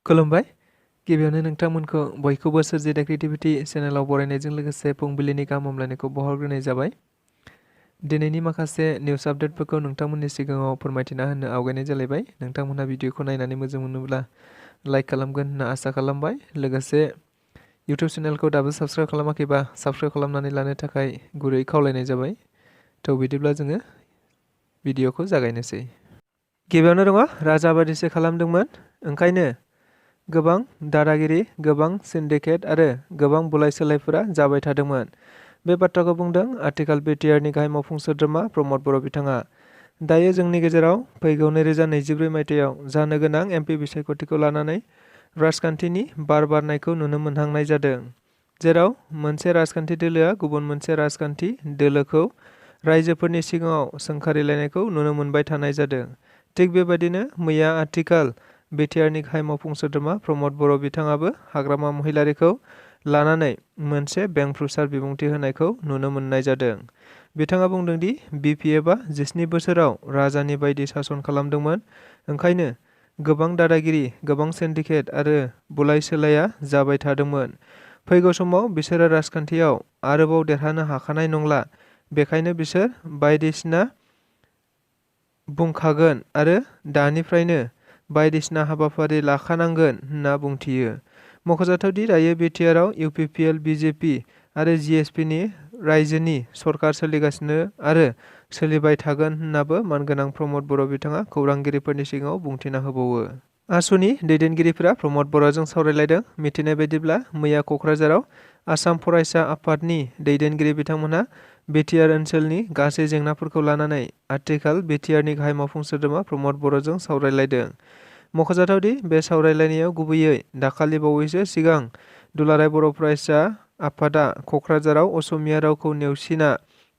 खुलुमबाय। गिबियावनो नोंथांमोनखौ बयखौबो सोरजिदा क्रिएटिभिटी चेनेलाव बरायनायजों लोगोसे फुंबिलिनि गाहाम हामलायनायखौ बावहरग्रोनाय जाबाय। दिनैनि माखासे निउस आपडेटफोरखौ नोंथांमोननि सिगाङाव फोरमायथिना होनो आवगायनाय जालायबाय। नोंथांमोनहा भिडिअखौ नायनानै मोजां मोनोब्ला लाइक खालामगोन होनना आसा खालामबाय। लोगोसे इउटिउब चेनेलखौ दाबो साबस्क्राइब खालामाखैबा साबस्क्राइब खालामनानै लानो थाखाय गुरै खावलायनाय जाबाय। थ' बिदिब्ला जोङो भिडिअखौ जागायनोसै। गिबियावनो दङ राजा बादिसो खालामदोंमोन, ओंखायनो गोबां दादागिरि, गोबां सिन्डिकेट आरो गोबां बुलाय सोलायफोरा जाबाय थादोंमोन। बे बाथ्राखौ बुंदों आथिखाल बिटिआरनि गाहाय मावफुं सोद्रोमा प्रमद बर' बिथाङा। दायो जोंनि गेजेराव फैगौ 2024 मायथाइयाव जानो गोनां एमपि बिसायख'थिखौ लानानै राजखान्थिनि बार बारनायखौ नुनो मोनहांनाय जादों, जेराव मोनसे राजखान्थि दोलोआ गुबुन मोनसे राजखान्थि दोलोखौ रायजोफोरनि सिगाङाव सोंखारिलायनायखौ नुनो मोनबाय थानाय जादों। थिग बेबायदिनो मैया आथिखाल बिटिआरनि गाहाय मावफुं सोद्रोमा प्रमद बर' बिथाङाबो हाग्रामा महिलारिखौ लानानै मोनसे बेंफ्रुसार बिबुंथि होनायखौ नुनो मोननाय जादों। बिथाङा बुंदों दि बिपिएफआ 17 बोसोराव राजानि बायदि सासन खालामदोंमोन, ओंखायनो गोबां दादागिरि, गोबां सिन्डिकेट आरो बुलाय सोलाया जाबाय थादोंमोन। फैगौ समाव बिसोरो राजखान्थियाव आरोबाव देरहानो हाखानाय नंला, बेखायनो बिसोर बायदिसिना बुंखागोन आरो दानिफ्रायनो बायदिसिना हाबाफारि लाखानांगोन होनना बुंथियो। मख'जाथावदि दायो बिटिआरआव इउपिपिएल, बिजेपि आरो जिएसपिनि रायजोनि सरकार सोलिगासिनो आरो सोलिबाय थागोन होननाबो मानगोनां प्रमद बर' बिथाङा खौरांगिरिफोरनि सिगाङाव बुंथिना होबावो। आसुनि दैदेनगिरिफोरा प्रमद बर'जों सावरायलायदों। मिथिनाय बायदिब्ला मैया क'क्राझाराव आसाम फरायसा आफादनि दैदेनगिरि बिथांमोनहा बिटिआर ओनसोलनि गासै जेंनाफोरखौ लानानै आथिखाल बिटिआरनि गाहाय मावफुं सोद्रोमा प्रमद बर'जों सावरायलायदों। मख'जाथावदि बे सावरायलायनायाव गुबैयै दाखालि बावैसो सिगां दुलाराय बर' फरायसा आफादा क'क्राझाराव असमिया रावखौ नेवसिना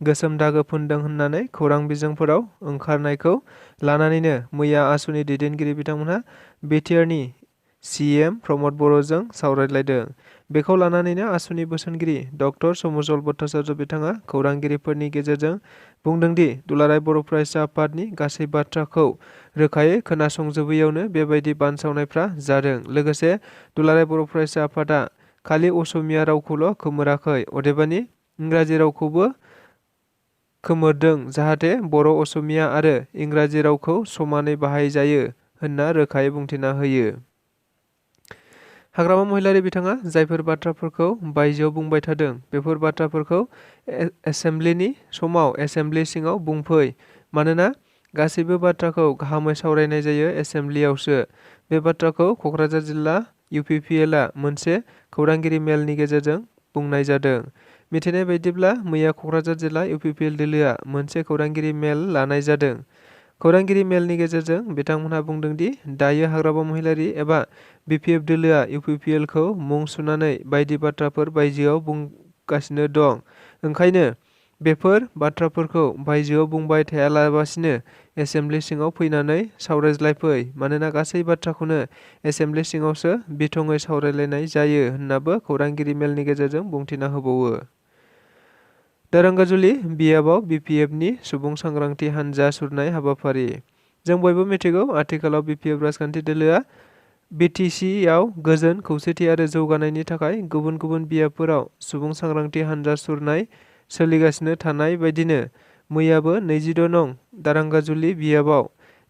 गोसोम दागो फुनदों होननानै खौरां बिजोंफोराव ओंखारनायखौ लानानैनो मैया आसुनि दैदेनगिरि बिथांमोनहा बिटिआरनि सिएम प्रमद बर'जों सावरायलायदों। बेखौ लानानैनो आसुनि बोसोनगिरि डक्टर समुजल भट्टाचार्य बिथाङा खौरांगिरिफोरनि गेजेरजों बुंदोंदि दुलाराय बर' फरायसा आफादनि गासै बाथ्राखौ रोखायै खोनासंजोबैयावनो बेबायदि बानसावनायफ्रा जादों। लोगोसे दुलाराय बर' फरायसा आफादा खालि असमिया रावखौल' खोमोराखै, अदेबानि इंराजि रावखौबो खोमोरदों, जाहाथे बर', असमिया आरो इंराजि रावखौ समानै बाहायजायो होनना रोखायै बुंथिना होयो। हाग्रामा महिलारि बिथाङा जायफोर बाथ्राफोरखौ बायजोआव बुंबाय थादों, बेफोर बाथ्राफोरखौ एसेम्ब्लिनि समाव एसेम्ब्लि सिङाव बुंफै, मानोना गासैबो बाथ्राखौ गाहामै सावरायनाय जायो एसेम्ब्लियावसो। बे बाथ्राखौ क'क्राझार जिल्ला इउपिपिएलआ मोनसे खौरांगिरि मेलनि गेजेरजों बुंनाय जादों। मिथिनाय बायदिब्ला मैया क'क्राझार जिल्ला इउपिपिएल दोलोआ मोनसे खौरांगिरि मेल लानाय जादों। खौरांगिरि मेलनि गेजेरजों बिथांमोनहा बुंदों दि दायो हाग्रामा महिलारि एबा बिपिएफ दोलोआ इउपिपिएलखौ मुं सुनानै बायदि बाथ्राफोर बायजोआव बुंगासिनो दं, ओंखायनो बेफोर बाथ्राफोरखौ बायजोआव बुंबाय थायालाबासिनो एसेम्ब्लि सिङाव फैनानै सावरायज्लायफै, मानोना गासै बाथ्राखौनो एसेम्ब्लि सिङावसो बिथङै सावरायलायनाय जायो होननाबो खौरांगिरि मेलनि गेजेरजों बुंथिना होबावो। दारांगाजुलि बियाबाव बिपिएफनि सुबुं सांग्रांथि हानजा सुरनाय हाबाफारि। जों बयबो मिथिगौ, आथिखालाव बिपिएफ राजखान्थि दोलोआ बिटिसिआव गोजोन, खौसेथि आरो जौगानायनि थाखाय गुबुन गुबुन बियाबफोराव सुबुं सांग्रांथि हानजा सुरनाय सोलिगासिनो थानाय बायदिनो मैयाबो 26 नं दारांगाजुलि बियाबाव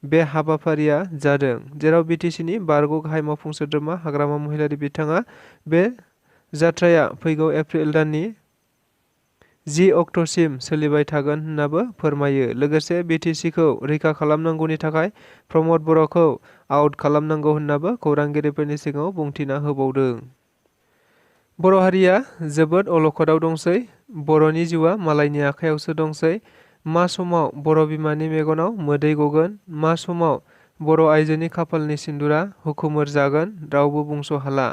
बे हाबाफारिया जादों, जेराव बिटिसिनि बारग' गाहाय मावफुं सोद्रोमा हाग्रामा महिलारि बिथाङा बे जाथ्राया फैगौ एप्रिल दाननि 10 अक्ट'सिम सोलिबाय थागोन होननाबो फोरमायो। लोगोसे बिटिसिखौ रैखा खालामनांगौनि थाखाय प्रमद बर'खौ आउट खालामनांगौ होननाबो खौरांगिरिफोरनि सिगाङाव बुंथिना होबावदों। बर' हारिया जोबोद अलखदाव दंसै, बर'नि जिउआ मालायनि आखायावसो दंसै। मा समाव बर' बिमानि मेगनाव मोदै गगोन, मा समाव बर' आइजोनि खाफालनि सिन्दुरा हुखुमोर जागोन, रावबो बुंस' हाला।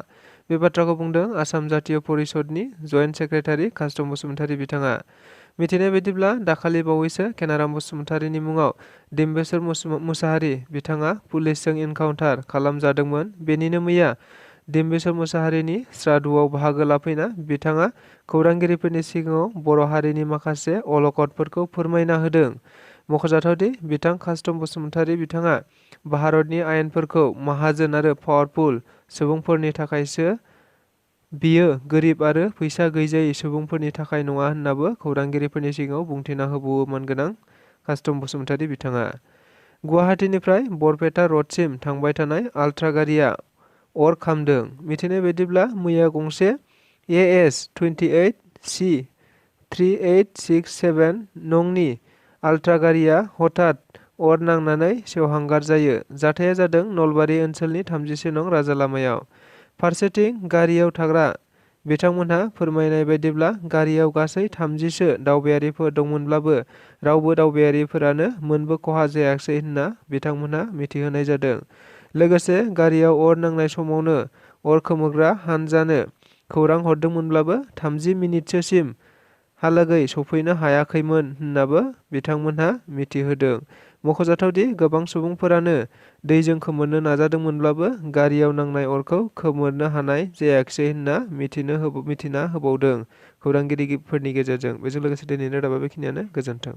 बे बाथ्राखौ बुंदों आसाम जातीय परिषदनि जयेन्ट सेक्रेटारि कास्टम बसुमतारी बिथाङा। मिथिनाय बायदिब्ला दाखालि बावैसो केनाराम बसुमतारीनि मुङाव डिम्बेश्वर मुसाहारि बिथाङा पुलिसजों इनकाउन्टार खालामजादोंमोन। बेनिनो मैया डिम्बेश्वर मुसाहारिनि श्राद्धआव बाहागो लाफैना बिथाङा खौरांगिरिफोरनि सिगाङाव बर' हारिनि माखासे अलखदफोरखौ फोरमायना होदों। मख'जाथावदि बिथां कास्टम बसुमतारी बिथाङा भारतनि आयेनफोरखौ माहाजोन आरो पावारफुल सुबुंफोरनि थाखायसो, बियो गोरिब आरो फैसा गैजायै सुबुंफोरनि थाखाय नङा होननाबो खौरांगिरिफोरनि सिगाङाव बुंथिना होबावोमोन गोनां कास्टम बसुमतारी बिथाङा। गुवाहाटीनिफ्राय बरपेटा रडसिम थांबाय थानाय आल्ट्रा गारिया अर खामदों। मिथिनाय बायदिब्ला मैया गंसे AS-28C-3867 नंनि आल्ट्रा गारिया हठाৎ अर नांनानै सेवहांगार जायो। जाथाया जादों नलबारि ओनसोलनि 33 नं राजा लामायाव। फारसेथिं गारियाव थाग्रा बिथांमोनहा फोरमायनाय बायदिब्ला गारियाव गासै 30सो दावबायारिफोर दंमोनब्लाबो रावबो दावबायारिफोरानो मोनबो खहा जायाखै होनना बिथांमोनहा मिथिहोनाय जादों। लोगोसे गारियाव अर नांनाय समावनो अर खोमोरग्रा हानजानो खौरां हरदोंमोनब्लाबो 30 मिनिटसोसिम हालागै सफैनो हायाखैमोन होननाबो बिथांमोनहा मिथिहोदों। मख'जाथावदि गोबां सुबुंफोरानो दैजों खोमोरनो नाजादोंमोनब्लाबो गारियाव नांनाय अरखौ खोमोरनो हानाय जायाखिसै होनना मिथिना होबावदों खौरांगिरिफोरनि गेजेरजों। बेजों लोगोसे दिनैनि रादाबा बेखिनियानो। गोजोन्थों।